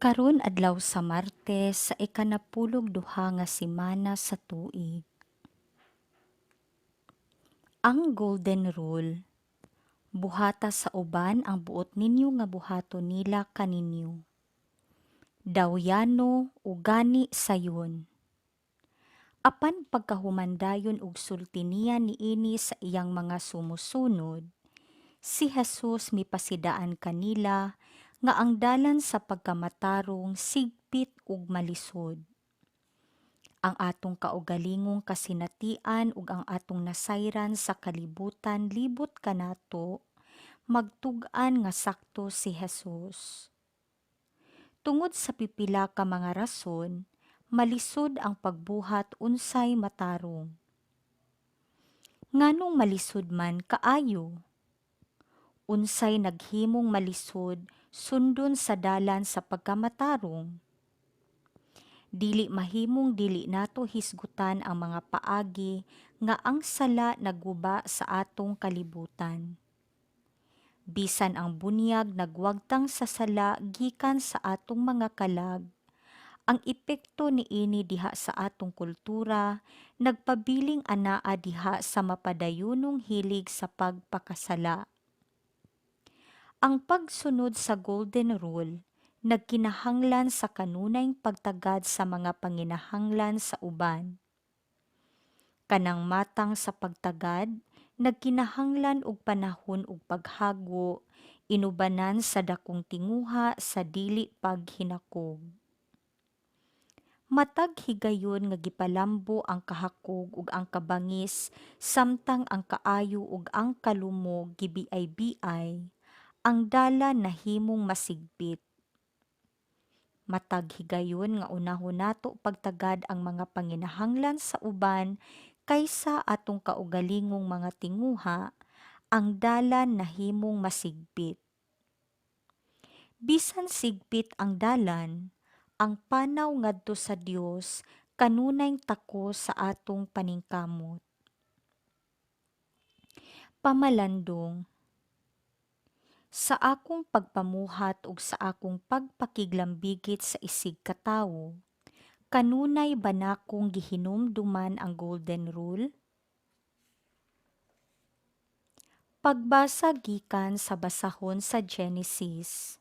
Karon adlaw sa Martes sa ikanapulog duha nga semana sa tuig. Ang Golden Rule: Buhata sa uban ang buot ninyo nga buhaton nila kaninyo. Dawyano ug gani sayon. Apan pagkahuman dayon og sulti niya niini sa iyang mga sumusunod, si Jesus mipasidaan kanila nga ang dalan sa pagkamatarong sigpit ug malisod. Ang atong kaugalingong kasinatian ug ang atong nasayran sa kalibutan libot kanato magtug-an nga sakto si Jesus. Tungod sa pipila ka mga rason, malisod ang pagbuhat unsay matarong. Nganong malisod man kaayo? Unsay naghimong malisod sundon sa dalan sa pagkamatarong? Dili mahimong dili nato hisgutan ang mga paagi nga ang sala nagguba sa atong kalibutan. Bisan ang bunyag nagwagtang sa sala gikan sa atong mga kalag, ang epekto niini diha sa atong kultura nagpabiling anaa diha sa mapadayunong hilig sa pagpakasala. Ang pagsunod sa Golden Rule nagkinahanglan sa kanunayng pagtagad sa mga panginahanglan sa uban. Kanang matang sa pagtagad nagkinahanglan og panahon ug paghago inubanan sa dakong tinguha sa dili paghinakog. Matag higayon nga gipalambo ang kahakog ug ang kabangis samtang ang kaayo ug ang kalumog gibiay-biay, ang dalan nahimong masigpit. Matag higayon nga unahon nato pagtagad ang mga panginahanglan sa uban kaysa atong kaugalingong mga tinguha, ang dalan nahimong masigpit. Bisan sigpit ang dalan, ang panaw ngadto sa Dios kanunayng takos sa atong paningkamot. Pamalandong. Sa akong pagpamuhat ug sa akong pagpakiglambigit sa isigkatawo, kanunay ba nakong gihinumduman ang Golden Rule? Pagbasa gikan sa basahon sa Genesis.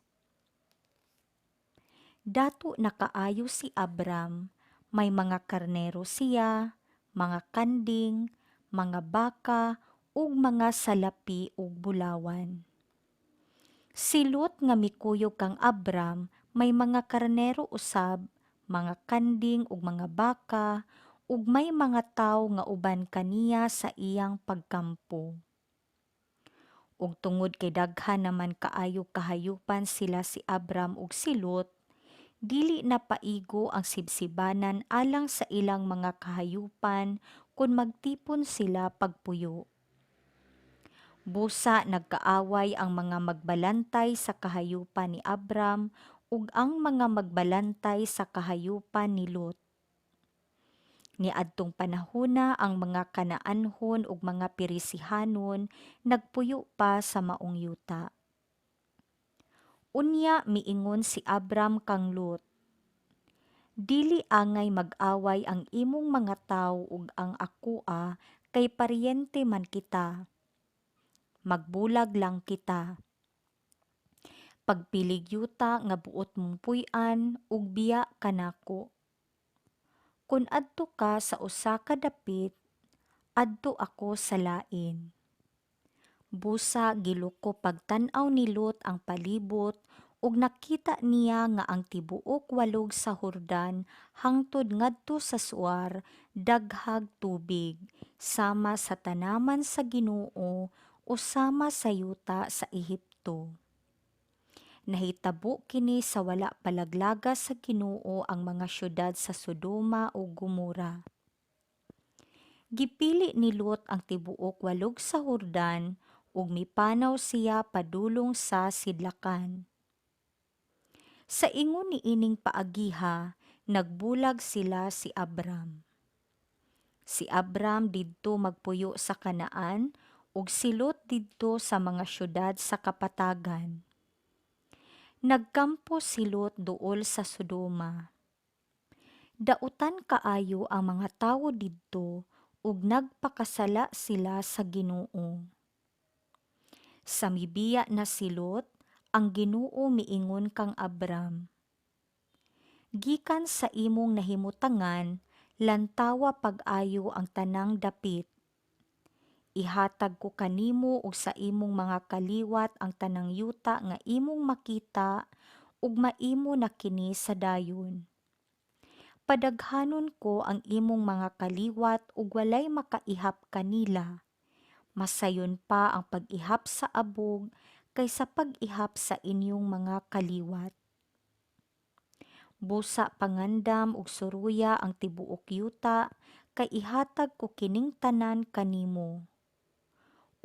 Dato na kaayo si Abram, may mga karnero siya, mga kanding, mga baka ug mga salapi ug bulawan. Si Lot nga mikuyog kang Abram may mga karnero usab, mga kanding ug mga baka, ug may mga tawo nga uban kaniya sa iyang pagkampo. Ug tungod kay daghan naman kaayo kahayupan sila si Abram ug si Lot, dili na paigo ang sibsibanan alang sa ilang mga kahayupan kon magtipon sila pagpuyo. Busa nagkaaway ang mga magbalantay sa kahayupan ni Abram ug ang mga magbalantay sa kahayupan ni Lot. Niadtong panahona ang mga Canaanhon ug mga Perisihanon nagpuyo pa sa maong yuta. Unya miingon si Abram kang Lot, "Dili angay mag-away ang imong mga tawo ug ang akoa kay paryente man kita. Magbulag lang kita. Pagpilig yuta nga buot mong puy-an ug biya kanako. Kon adto ka sa usa ka dapit, adto ako sa lain." Busa giluko pagtan-aw ni Lot ang palibot ug nakita niya nga ang tibuok walog sa Jordan hangtod ngadto sa Zoar daghag tubig, sama sa tanaman sa Ginoo o sama sa yuta sa Ehipto. Nahitabo kini sa wala pa laglaga sa Ginoo ang mga syudad sa Sodoma ug Gomora. Gipili ni Lot ang tibuok walog sa Jordan ug mipanaw siya padulong sa sidlakan. Sa ingon niining paagiha, nagbulag sila si Abram. Si Abram didto magpuyo sa Canaan ug si Lot didto sa mga syudad sa kapatagan. Nagkampo si Lot duol sa Sodoma. Dautan kaayo ang mga tawo didto ug nagpakasala sila sa Ginoo. Sa mibiya na si Lot, ang Ginoo miingon kang Abram, "Gikan sa imong nahimutangan, lantawa pag-ayo ang tanang dapit. Ihatag ko kanimo ug sa imong mga kaliwat ang tanang yuta nga imong makita ug maimo na kini sa dayon. Padaghanon ko ang imong mga kaliwat ug walay makaihap kanila. Mas sayon pa ang pag-ihap sa abog kaysa pag-ihap sa inyong mga kaliwat. Busa pangandam ug suroya ang tibuok yuta kay ihatag ko kining tanan kanimo."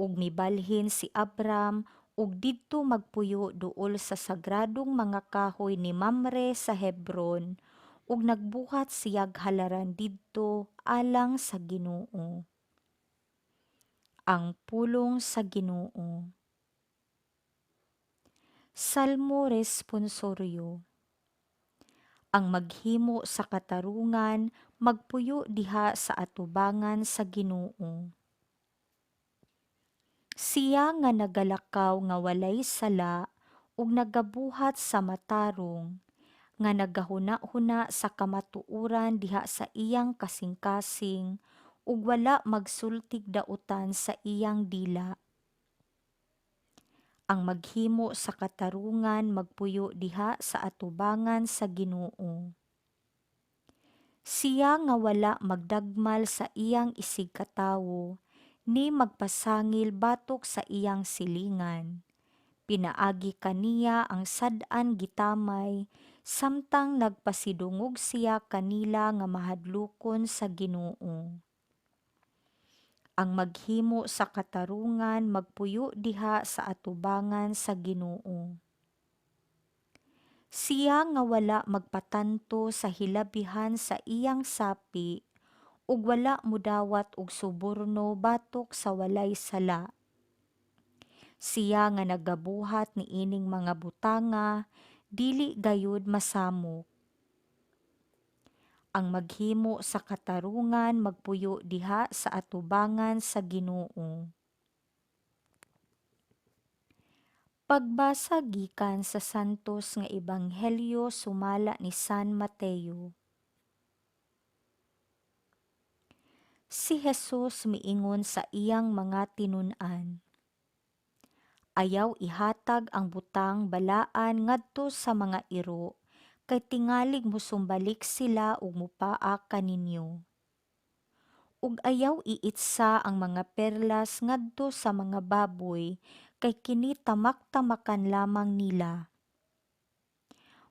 Ug mibalhin si Abram ug didto magpuyo duol sa sagradong mga kahoy ni Mamre sa Hebron, ug nagbuhat siyag halaran didto alang sa Ginoo. Ang pulong sa Ginoo. Salmo Responsoryo. Ang maghimo sa katarungan magpuyo diha sa atubangan sa Ginoo. Siya nga nagalakaw nga walay sala ug nagabuhat sa matarong, nga nagahuna-huna sa kamatuoran diha sa iyang kasingkasing ug wala magsultig dautan sa iyang dila. Ang maghimo sa katarungan magpuyo diha sa atubangan sa Ginoo. Siya nga wala magdagmal sa iyang isigkatawo, ni magpasangil batok sa iyang silingan. Pinaagi kaniya ang sad-an gitamay samtang nagpasidungog siya kanila nga mahadlokon sa Ginoo. Ang maghimo sa katarungan magpuyo diha sa atubangan sa Ginoo. Siya nga wala magpatanto sa hilabihan sa iyang sapi ug wala modawat og suborno batok sa walay sala. Siya nga nagabuhat niining mga butanga dili gayud masamok. Ang maghimo sa katarungan magpuyo diha sa atubangan sa Ginoo. Pagbasa gikan sa Santos nga Ebanghelyo sumala ni San Mateo. Si Jesus miingon sa iyang mga tinun-an, "Ayaw ihatag ang butang balaan ngadto sa mga iro kay tingalig mosumbalik sila ug mopaa kaninyo. Ug ayaw iitsa ang mga perlas ngadto sa mga baboy kay kini tamak-tamakan lamang nila.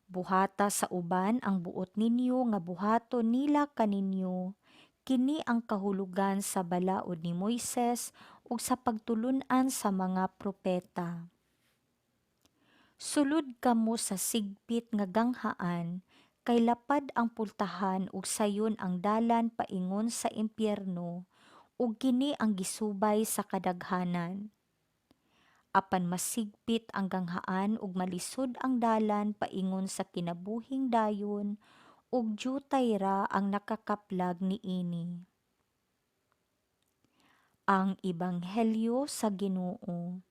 Buhata sa uban ang buot ninyo nga buhaton nila kaninyo, kini ang kahulugan sa balaod ni Moises ug sa pagtulun-an sa mga propeta. Sulod kamo sa sigpit nga ganghaan, kay lapad ang pultahan ug sayon ang dalan paingon sa impyerno, ug kini ang gisubay sa kadaghanan. Apan masigpit ang ganghaan ug malisod ang dalan paingon sa kinabuhing dayon, ug diutay ra ang nakakaplag niini." Ang Ebanghelyo sa Ginoo.